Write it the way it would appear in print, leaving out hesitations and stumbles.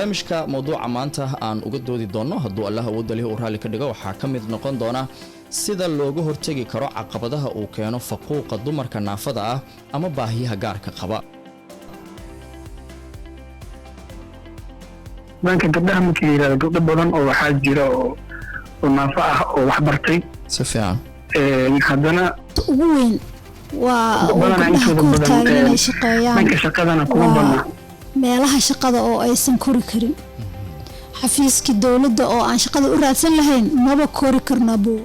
Barnaamijka mawduuca maanta aan uga doodi doonno, hadduu Allah awoodda leh uu raalli ka dhigo, waxaa ka mid noqon doona sida looga hortegi karo caqabadaha uu keeno faquuqa dumarka naafada ah ama baahiyaha gaarka qaba. Dhanka gabdhaha markii la yidhahdo, gabdho badan oo waxaa jira oo naafo ah oo wax bartay. Si fiican. Haddana ugu weyn waa oo badanaa gabdhaha intooda ku badan hortaagan inay shaqeeyaan dhanka shaqadana kuma waa badna meelaha shaqada oo aysan kori karin. Xafiiskii dowladda oo aan shaqada u raadsan lahayn maba kori karna buu.